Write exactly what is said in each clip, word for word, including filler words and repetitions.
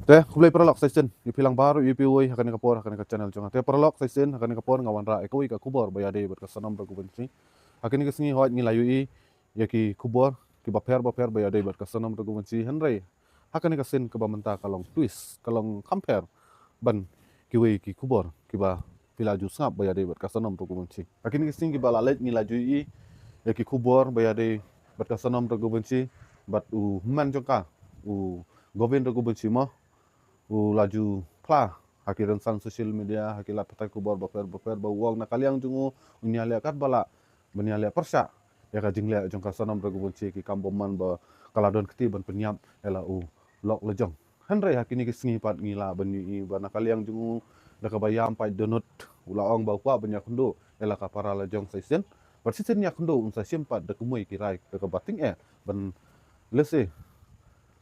Te khublei paralok sa shisien ïa phi lang baroh ïa phi wei ha kane ka por ha kane ka channel jong nga. Te paralok sa shisien ha kane ka por nga wanrah ïa kawei ka khubor ba ïadei bad ka Sonam Raghuvanshi. Ha kane ka sngi hoi ngi la ïohi ïa ki khubor kiba pher ba pher ba ïadei bad ka Sonam Raghuvanshi, hynrei ha kane ka sien kaba mynta ka long twist, ka long kham pher ban kiwei ki khubor kiba phi la ju sngap ba ïadei bad ka Sonam Raghuvanshi. Ha kine ki sngi kiba la leit ngi la ju ïohi ïa ki khubor ba ïadei bad ka Sonam Raghuvanshi bad u hynmen jong ka, u Govind Raghuvanshi mo, u la ju phla ha ki rynsan social media, ha ki lad pathai khubor bapher bapher ba u ong na ka liang jong u un ïaleh katba lah ban ïaleh pyrshah ïa ka jingleh jong ka Sonam Raghuvanshi, ki kam bymman ba ka la don kti ban pynïap ïa la u lok lajong. Hynrei ha kine ki sngi pat ngi lah ban ïohi ba na ka liang jong u da kaba ïam paid dohnud u la ong ba u kwah ban ïakynduh ïa la ka para lajong sa shisien. Bad shisien ïakynduh un sa shim pat da kumwei ki rai da kaba tyngeh ban lehse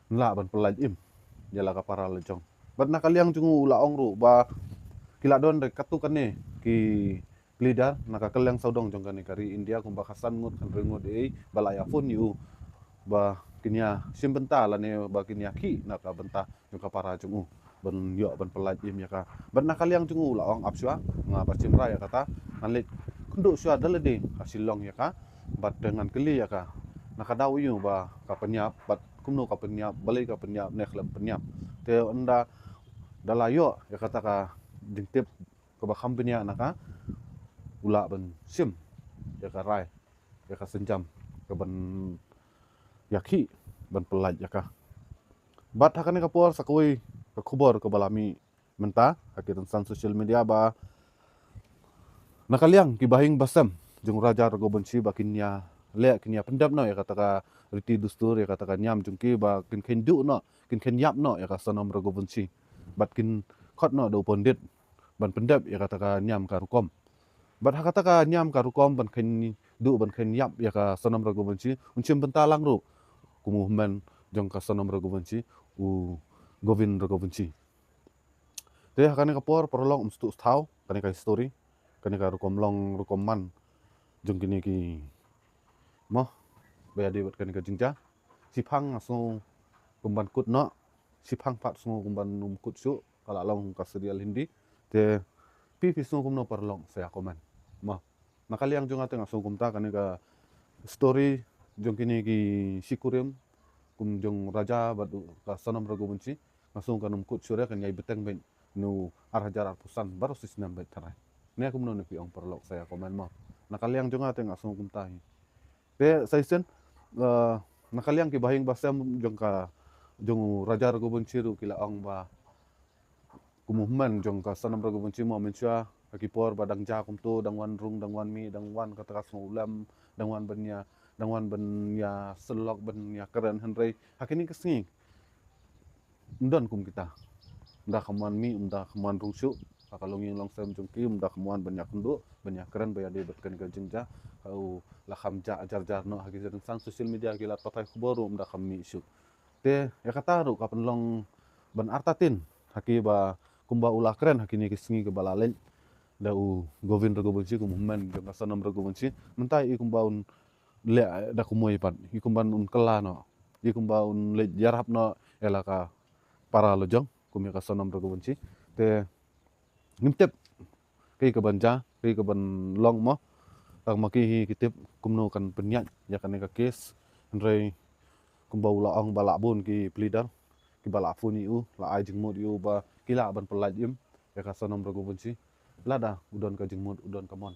lah ban pyllait im ïa la ka para lajong. Bad na ka liang jong u u la ong ruh ba ki la don da katto katne ki leader na ka kylleng sawdong jong kane ka ri India kumba khatsan ngut, khathynriew ngut ei ba la ïa phone ïa u ba kin ïa shim bynta lane ba kin ïa khih na ka bynta jong ka para jong u ban ïoh ban pyllait im ïa ka. Bad na ka liang jong u la ong ap shuwa, nga ba shim rai ïa kata, ngan leit kynduh shuwa da lade ha Shillong ïa ka bad te ngan kylli ïa ka na ka daw ïa u ba ka pynïap bad kumno ka pynïap, balei ka pynïap ne khlem pynïap. Te ynda da la ïoh ïa kata ka jingtip kaba kham bniah na ka, u lah ban shim ïa ka rai, ïa ka sienjam kaban ïa khih ban pyllait ïa ka. Bad ha kane ka por sa kawei ka khubor kaba la mih mynta ha ki rynsan social media ba na ka liang ki bahaïing bahasem jong Raja Raghuvanshi ba kin ïa leh, kin ïa pyndep noh ïa kata ka riti dustur, ïa kata ka niam jong ki ba kin kheiñ duh noh, kin kheiñ ïap noh ïa ka Sonam Raghuvanshi bad kin khot noh da u pondit ban pyndep ïa kata ka niam ka rukom. Bad ha kata ka niam ka rukom ban kheiñ duh, ban kheiñ ïap ïa ka Sonam Raghuvanshi un shim bynta lang ruh kum u hynmen jong ka Sonam Raghuvanshi, u Govind Raghuvanshi. Te ha kane ka por paralok, ym sngewthuh thaw kane ka history, kane ka rukom long rukom man jong kine ki mo ba ïadei bad kane ka jingjia. Shiphang nga sngew kum ban kut noh, shiphang pat sngew kum ban ym kut shuh, ka la long ka serial Hindi. Te phi, phi sngew kumno paralok sa ïa comment mo. Na ka liang jong nga te nga sngew kumta, kane ka story jong kine ki shi kurim kum jong Raja bad ka Sonam Raghuvanshi nga sngew kan ym kut shuh re, kan ïai bteng beit na u ar hajar arphew san baroh shi snem beit tharai. Ne kumno ne phi ong paralok sa ïa comment mo. Na ka liang jong nga te nga sngew kumta hi. Te sa shisien, eh, na ka liang ki bahaïing bahasem jong ka, jong u Raja Raghuvanshi ruh ki la ong ba kum u hynmen jong ka Sonam Raghuvanshi mo, mynshuwa ha ki por ba dang jia kumto, dang wan rung, dang wan mih, dang wan kata ka sngewlem, dang wan ban ïa, dang wan ban ïa syllok, ban ïa kren, hynrei ha kine ki sngi ym don kum kita. Ym da kham wan mih, ym da kham wan rung shuh ha ka longïing longsem jong ki, ym da kham wan ban ïakynduh, ban ïakren ba ïadei bad kane ka jingjia. Ka u la kham jah jar jar noh ha ki rynsan social media, ki lad pathai khubor ruh ym da kham mih shuh. Te ïa kata ruh ka pynlong ban artatien ha ki ba kumba u la kren ha kine ki sngi kiba la leit da u Govind Raghuvanshi kum u hynmen jong ka Sonam Raghuvanshi. Mynta i kumba un leh da kumwei pat, i kumba un kylla noh, i kumba un leit ïarap noh ïa la ka para lajong kum ïa ka Sonam Raghuvanshi. Te ngim tip kaei kaban jia, kaei kaban long mo. Tang ma ki hi ki tip kumno kan pynïaid ïa kane ka case. Hynrei kumba u la ong ba la bun ki pleader kiba la phone ïa u, la ai jingmut ïa u ba ki lah ban pyllait im ïa ka Sonam Raghuvanshi. Lada u don ka jingmut, u don ka mon,